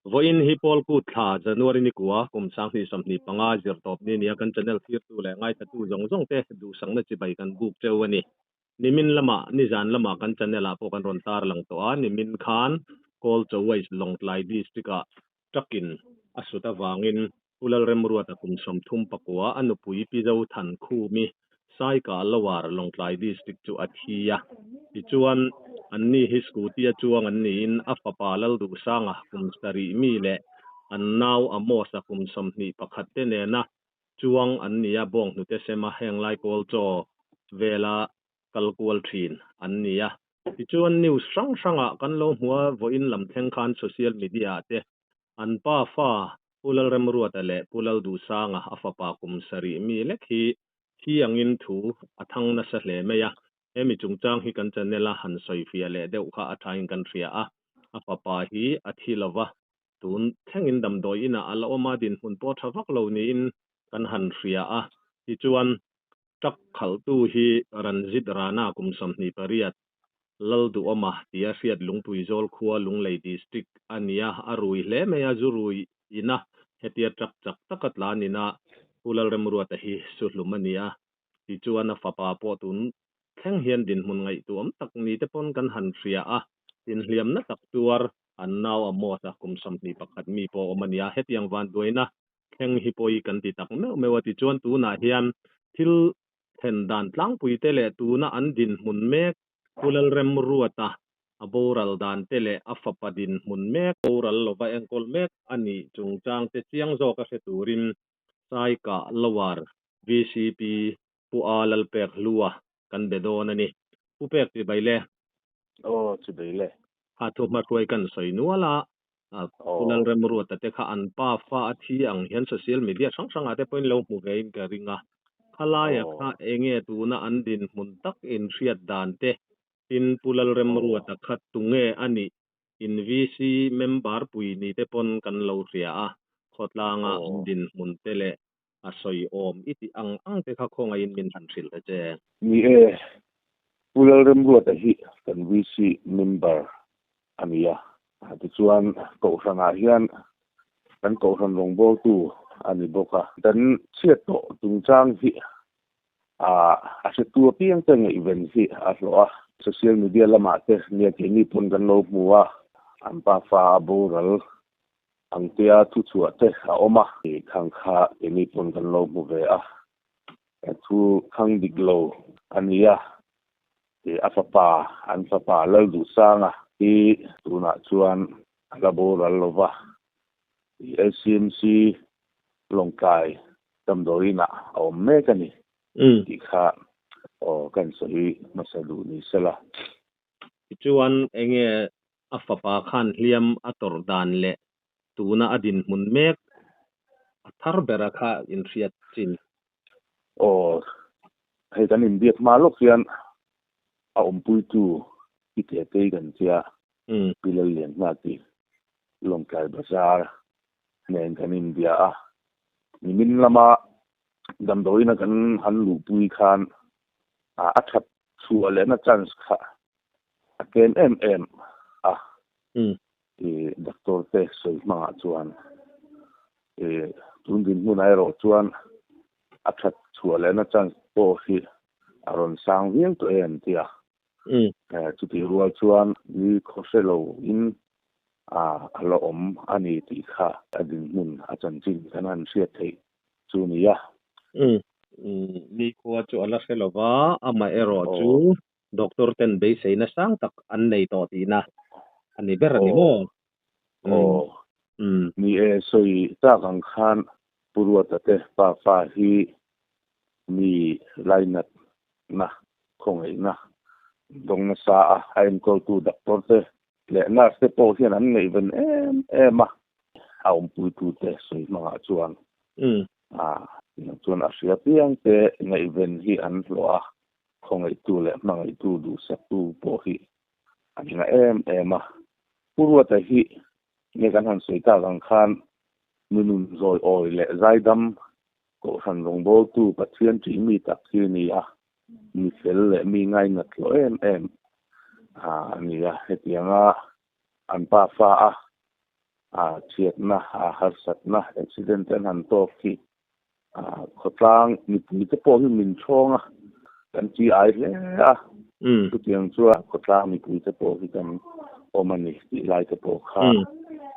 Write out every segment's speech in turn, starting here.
Vawiin hi Paul Kut thla, January ni kua, kum 2025 zirtawp ni nia kan channel thirtu leh ngaithatu zawng zawng te duhsakna chibai kan buk cheu a ni. Nimin lamah, nizan lamah kan channel ah pawh kan rawn tarlang tawh a, nimin khan Kawlchaw West Lawngtlai District ah truck in a sut avangin Pu Lalremruata kum 39 a nupui Pi Zothan Khumi Saikah Lower Lawngtlai District chu a thi a. Tichuan, anni hi scooty a chuang an niin a fapa Lalduhsanga kum 7 mi leh an nau Amos-a kum 21 te nena chuang an ni a, bawnghnute sema heng lai Kawlchaw vela kal kual thin an ni a. Tichuan, news hrang hrangah kan lo hmu a, vawiin lam thleng khan social media ah te an pa fa Pu Lalremruata leh Pu Lalduhsanga a fapa kum 7 mi lek hi thi angin thu a thang nasa hle mai a. Hemi chungchang hi kan channel a han sawi fiah leh deuh kha a thain kan hria a. A fapa hi a thi lova, tun thlengin damdawi inah a la awm a, dinhmun pawh tha vak lo niin kan han hria a. Tichuan, truck khalhtu hi Ranjit Rana kum 28, Lalduhawma tia hriat Lungpui Zawl khua Lunglei District a ni a, a rui hle mai a, zu rui ina hetia truck chak taka tlan ina Pu Lalremruata hi suhlum a ni a, tichuan a fapa pawh tun thleng hian dinhmun ngaihtuam tak ni te pawn kan han hria a, inhliamna tak tuar an nau Amos a kum 21 mi pawh awm a ni a, hetiang vanduaina thleng hi pawi kan ti tak meuh meuh a, tichuan tunah hian thil thlen dan tlangpui te leh tuna an dinhmun mek Pu Lalremruata a boral dan te leh a fapa dinhmun mek boral lova enkawl mek a nih chungchang te chiang zawk a hre turin Saikah Lower VCP Pu A Lalpek Hlua kan be dawn a ni. Pu Pek chibai le. Aw chibai le. Kha thu hmahruai kan sawi nual a, Pu Lalremruata te kha an pa fa a thi ang hian social media hrang hrangah te pawhin lo hmu vein ka ring a. Khalaia kha enge tuna an dinhmun tak inhriat dan te, tin Pu Lalremruata kha tunge a nih in VC member pui ni te pawn kan lo hria a, khawtlanga an dinhmun te leh a sawi awm i tih ang ang te kha khawngaihin min han hrilh ta che. Ni e, Pu Lalremruata hi kan VC member a ni a, tichuan Kohhranah hian kan Kohhran rawngbawltu a ni bawk a. Kan chhiat tawh chungchang hi a hretu apiang te ngaihven hi a hlawh a, social media lamah te nia keini pawn kan lo hmu a, an pafa a boral ang tia thuchhuah te a awm a, khang kha keini pawn kan lo hmu ve a, thu khang dik lo a ni a, a fapa an fapa Lalduhsanga hi tunah chuan a la boral lo va, LCMC Lawngtlai damdawiin ah a awm mek a ni tih kha aw kan sawi hmasa duh ni sela. Tichuan enge a fapa khan hliam a tawrh dan leh tuna a dinhmun mek a thar bera kha inhriat chin. Aw hei kan inbiak hma lawk hian a awmpuitu i Tetei kan tia Pi Lallianhna tih Lawngtlai Bazar nen kan inbia a, nimin lama damdawiina kan han luhpui khan a that chhuah lehna chance kha a tlem em em a, doctor te sawi hmangah chuan tun dinhmunah erawh chuan a that chhuah lehna chance pawh hi a rawn sang viau tawh em tia. Chutih rual chuan ni khaw hre lo in a la awm a ni tih kha a dinhmun a chanchin kan han hriat theih chu ni a. Ni khua chu a la hre lo va, amaherawh chu doctor ten beiseina sang tak an nei tawh tihna a ni ber a ni maw? Aw, ni e, sawi tak ang khan Pu Ruata te pafa hi mi lainat na khawngaihna dawng nasa a, a enkawltu doctor te leh nurse te pawh hian an ngaihven em em a, a awmpuitu te sawi hmangah chuan chuan a hria piang te ngaihven hi an hlawh a, khawngaihtu leh hmangaihtu duhsaktu pawh hi an ngah em em a. Pu Ruata hi nge kan han sawi tak ang khan nunun zawi awi leh zaidam Kohhran rawngbawltu Pathian ṭih mi tak hi a ni a, mi fel leh mi ngainat hlawh em em a ni a. Hetianga an pa fa a A chhiatna, a harsatna, accident te an han tawk hi a khawtlang mipui te pawh hi min chhawng a, kan chi ai hle a. Chutiang chuan khawtlang mipui te pawh hi kan awm a ni tih lai te pawh kha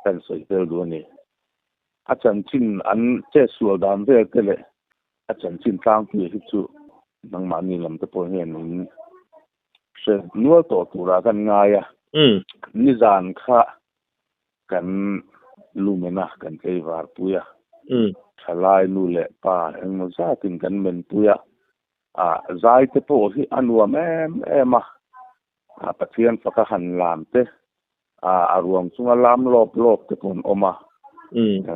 kan sawi tel duh a ni. A chanchin an chetsual dan vel te leh a chanchin tlangpui hi chu nangmahni lam te pawh hian in hre nual tawh turah kan ngai a. Nizan kha kan lumen a, kan tleivar pui a, thalai nu leh pa engmaw zatin kan men pui a, zai te pawh hi a nuam em em a, Pathian faka han lam te, a ruang chunga lam lawp lawp te pawh an awm a,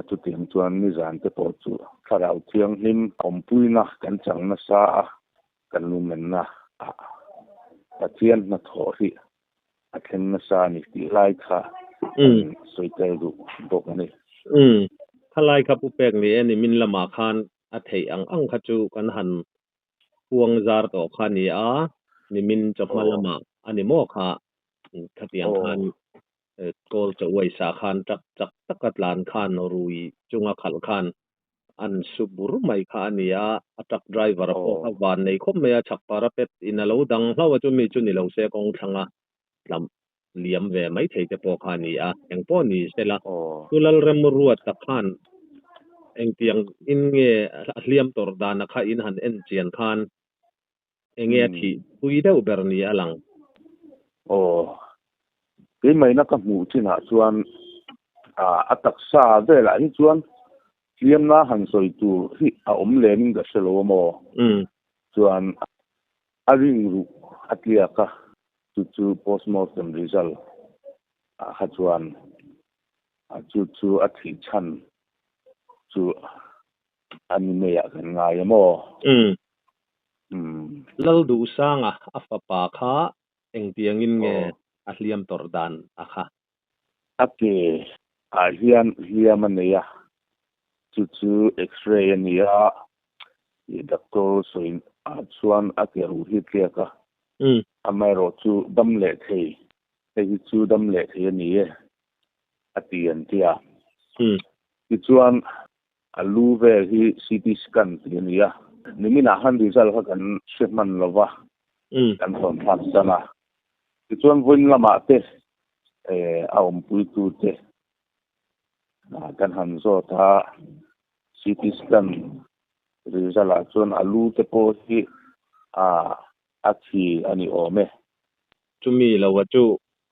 chutiang chuan nizan te pawh chu Thlarau Thianghlim awmpuina kan chang nasa a, kan lumenna ah Pathian hnathawh hi a thleng nasa a ni tih lai kha kan sawi tel duh bawk a ni. Umm, khalai kha pu pek ni e nimin lamah khan a theih ang ang kha chu kan han puang zar tawh kha a ni a, nimin chawhma lamah a ni maw kha khatiang khan kawl chaw uaisa khan chak chak taka tlan khan rui chunga khalh khan an su bur mai kha a ni a, a truck driver pawh kha van nei khawp mai a, chhak parapet in a lo dang hlauh a, chumi chu ni lo se kawng thlanga tlam liam ve mai thei te pawh kha a ni a, eng pawh ni se la, Pu Lalremruata khan engtiang in nge a hliam tawrh dana kha in han en chian khan enge a thih pui deuh ber ni a lang. Aw, keimaina ka hmuh chinah chuan a taksa velah hi chuan hliamna han sawi tur hi a awm lenin ka hre lo a maw? Chuan a ring ruh a tliak a, chu chu postmortem result ah kha chuan chu chu a thih chhan chu A ni maiah kan ngai a maw? Umm. Lalduhsanga a fapa kha engtiangin nge a hliam tawrh dan a kha? A ke ah hian hliam a nei a, chu chu x-ray a ni a, i doctor sawi ah chuan a ke ruh hi tliak a, amaherawh chu dam leh thei, hei hi chu dam leh thei a ni e a ti an ti a. Tichuan A lu vel hi CT scan tih a ni a, niminah khan result kha kan hre hman lo va, kan rawn thlak san a. Tichuan vawiin lamah te a awmpuitu te kan han zawt a, CT scan result ah chuan a lu te pawh hi a thi a ni awm e. Chumi lo a chu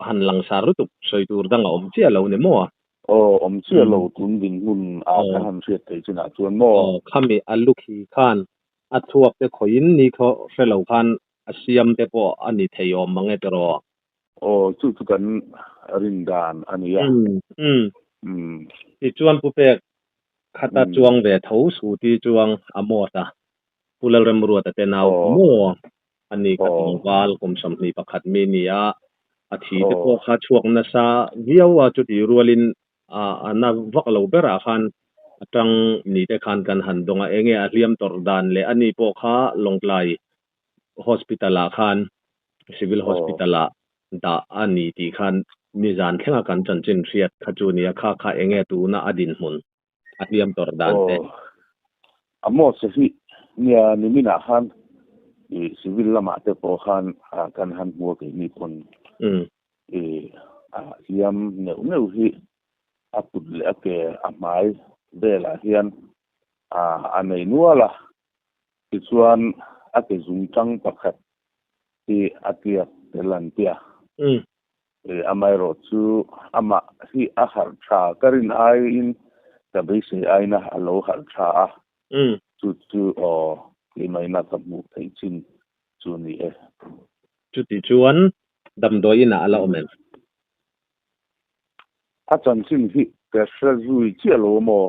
han langsar lutuk sawi tur dang a awm chiah lo ni maw? Aw, awm chiah lo tun dinhmun a kan han hriat theih chinah chuan maw? Aw, khami a lukhi khan a chhuak te khawiin ni khaw hre lo khan a siam te pawh a ni thei awm mang e tiraw? Aw, chu chu kan rin dan a nia. Umm, tichuan Pu Pek khata chuang ve tho Scooty chuang a mawt a, Pu Lalremruata te nau maw? A ni ka tlangval kum 21 mi ni a, a thi te pawh kha chhuak nasa viau a, chutih rualin a na vak lo berah khan a tang ni te khan kan han dawng a, enge a hliam tawrh dan leh a ni pawh kha Lawngtlai Hospital ah khan Civil Hospital ah dah a ni tih khan nizan thlenga kan chanchin hriat kha chu nia, kha kha enge tuna a dinhmun a hliam tawrh dan te. Aw, a Mose hi nia niminah khan i civil lamah te pawh khan kan han hmu a keini pawn i a hliam neuh neuh hi a kut leh a ke a hmai velah hian a nei nual a, tichuan a ke zungtang pakhat hi a tliak tel an ti a. Amaherawh chu amah hi a harh tha ka rin aiin ka beisei aina a lo harh tha a, chu chu aw tihmaina ka hmuh theih chin chu ni e. Chuti chuan damdawi inah a la awm em? A chanchin hi ka hre zui chiah lo maw?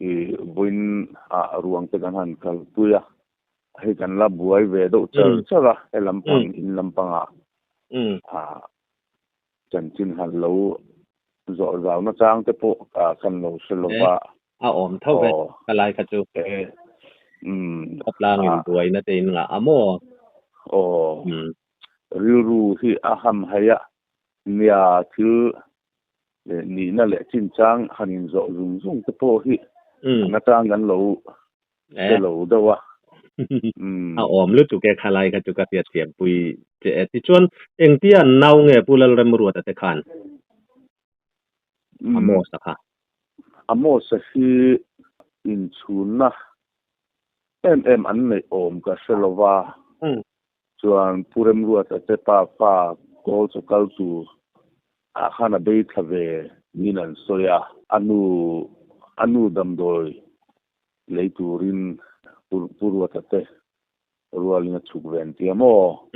I vawiin ah ruang te kan han kalpui a, hei kan la buai ve deuh char char a, he lampang in lampangah chanchin han lo zawh zau na chang te pawh kan lo hre lo va. A awm tho ve ka lai kha chu. Khawtlangin buaina te in ngah a maw? Aw, rilru hi a ham hai a, nia thil. Leh nihna leh chinchang han inzawh zung zung te pawh hi an atang kan lo hre lo deuh a. A awm lutuk e khalai kha chu ka hriatthiam pui che e. Tichuan engtia an nau nge Pu Lalremruata te khan Amos-a kha? Amos-a hi inchhunna em em an neih awm ka hre lo va. Chuan Pu Remruata te pa fa kawl chaw kal tur ah khan a bei thla ve niin an sawi a. A nu a nu damdawi lei turin Pu Ruata te rualin a chhuk ve an tia maw?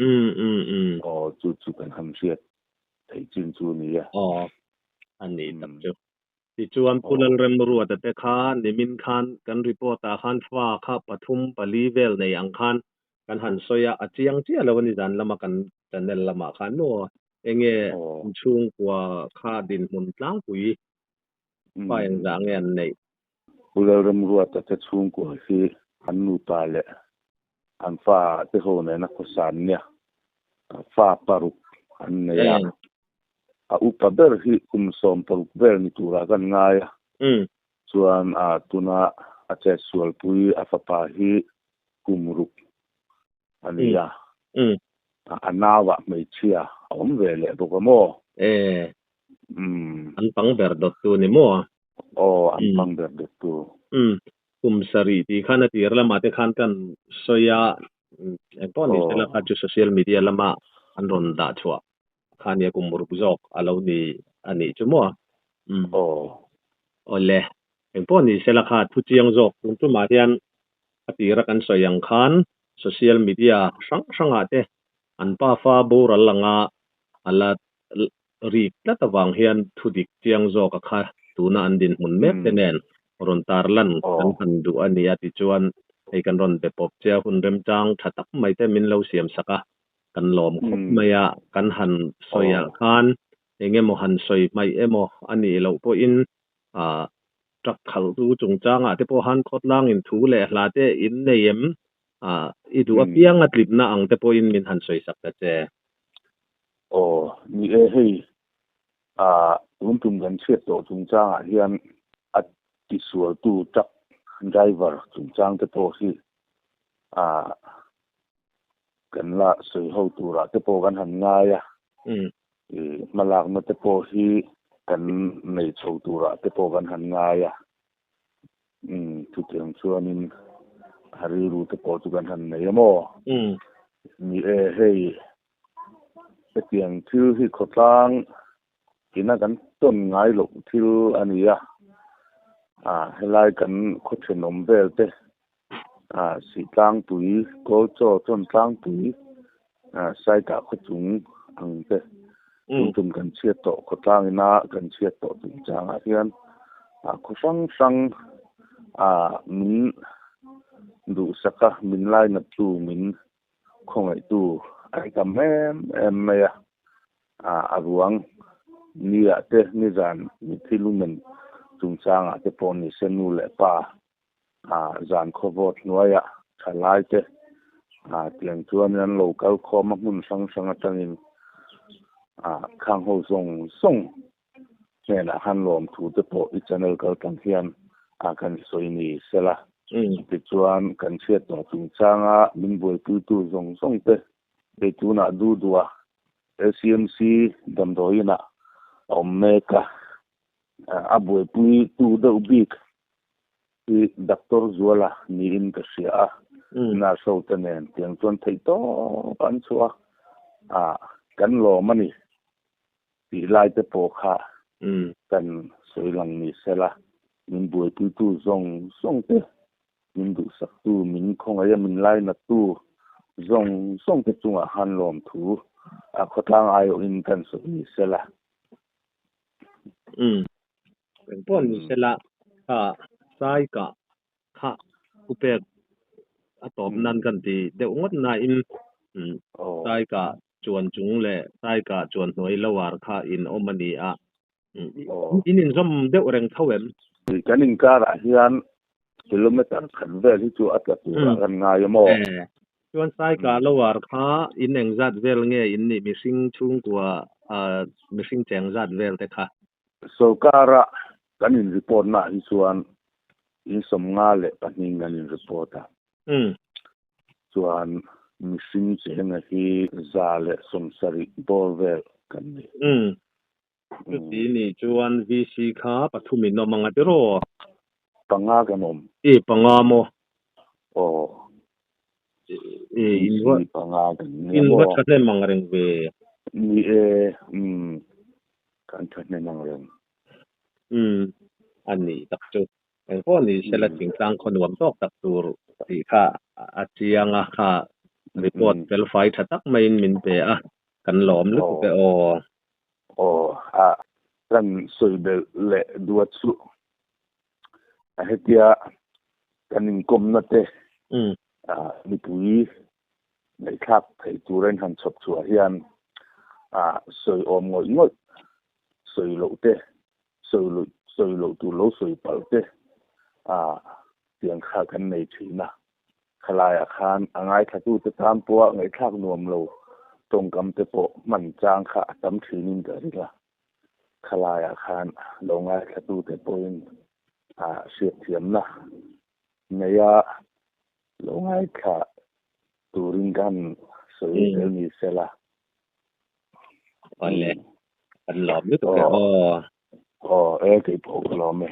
Aw chu chu kan han hriat theih chin chu a ni e. Aw a ni tak chu. Tichuan Pu Lalremruata te kha nimin khan kan report ah khan fa kha pathum pali vel nei ang khan kan han sawi a, a chiang chiah lo a ni zan lama kan channel lamah khan maw enge chhungkua kha dinhmun tlangpui fa engzah nge an neih? Pu Lalremruata te chhungkua hi an nupa leh an fa te ho nena khawsa an nia, fa paruk an nei a, a upa ber hi kum 16 vel ni turah kan ngai a, chuan tuna a chetsualpui a fapa hi kum ruk a ni a, a nauah hmeichhia a awm ve leh bawk a maw? An pang ber dawttu ni maw? Aw, an pang ber dawttu. Kum sarih tih khan a tir lamah te khan kan sawi a, engpawh ni sela kha chu social media lama an rawn dah chhuah kha nia kum ruk zawk a lo ni a nih chu maw? Awle, engpawh ni sela kha thu chiang zawk tun tumah hian a tira kan sawi ang khan social media hrang hrangah te an pafa boral anga a la rik tlat avang hian thu dik chiang zawk a kha tuna an dinhmun mek te nen rawn tar lan kan han duh a nia tichuan hei kan rawn be pawp che a hun remchang tha tak mai te min lo siam sak a kan lawm khawp mai a kan han sawi ah khan eng emaw han sawi hmaih emaw a nih loh pawhin ah truck khalh tu chungchangah te pawh han khawtlangin thu leh hla te in nei em ah i duh apiang a tlipna ang te pawhin min han sawi sak ta che. Aw, ni e hei, ah tun tum kan chhiat tawh chungchangah hian a tisualtu truck driver chungchang te pawh hi ah kan la sawi ho turah te pawh kan han ngai a, hmalakna te pawh hi kan nei chho turah te pawh kan han ngai a, chutiang chuanin a rilru te pawh chu kan han nei a maw? Ni e hei, hetiang thil hi khawtlang ina kan tawn ngai loh thil a ni a, helai kan khaw thenawm vel te Sihtlangpui, Kawlchaw Chawntlangpui, Saikah khawchung ang te tun tum kan chhiat tawh khawtlang ina kan chhiat tawh chungchangah hian khaw hrang hrang min duhsak a, min lainattu, min khawngaihtu an tam em em mai a, a ruang ni ah te nizan mitthi lumen chungchangah te pawh ni se nu leh pa zan khawvawt hnuaiah thalai te tiang chuan an lo kal khawm a hmun hrang hrang atangin khang ho zawng zawng hnenah khan lawmthu te pawh i channel kal tlang hian kan sawi ni sela. Tichuan kan chhiat tawh chungchanga min buaipuitu zawng zawng te hei tunah du duha LCMC damdawiinah a awm mek a, a buaipuitu deuh bik hi Doctor Zuala niin ka hria a, nurse ho te nen tiang chuan theih tawp an chhuah a, kan lawm a ni tih lai te pawh kha kan sawi lang ni sela, min buaipuitu zawng zawng te, min duhsaktu, min khawngaih a min lainattu zawng zawng te chungah khan lawmthu a khawtlang aiawhin kan sawi ni sela. Engpawh ni sela kha sai kah kha upek a tawp nan kan ti deuh ngawt nain sai kah chuan chung leh sai kah chuan hnuai lo ar kha in awm a ni a. In inzawm deuh reng tho em? Kan inkarah hian kilometer khat vel hi chu a tla turah kan ngai a maw? Chuan sai kah lo ar kha in engzat vel nge in nih mihring chhungkua mihring cheng zat vel te kha? Sorkara kan in report na hi chuan in 52 kan in report a. Chuan mihring chenga hi 170 bawr vel kan ni. Chuti ni chuan VC kha pathum in awm anga tiraw? Panga kan awm. I panga maw? Aw. I in va VC panga kan ni in va maw? thahnem ang reng ve. Ni e, kan thahnem ang reng. A nih tak chu. Engpawh ni sela thingtlang khaw nuam tawk tak tur tih kha a chiang a, kha report felfai tha tak maiin min pe a, kan lawm lutuk e aw. Aw, a kan sawi belh leh duat chu a hetia kan inkawmna te mipui ngaihthlak theih tura in han chhawp chhuah hian sawi awm ngawih ngawih sawi loh te, sawi luih sawi loh tur lo sawi palh te tiang kha kan nei thin a. Khalaiah khan a ngaithlatute tan pawha ngaihthlak nuam lo tawngkam te pawh hman chang kha a tam thinin ka ring a. Khalaiah khan lo ngaithlatute pawhin hriatthiamna neia lo ngaithla turin kan sawi tel ni sela. Awle, kan lawm lutuk e aw. Aw, e keipawh ka lawm e.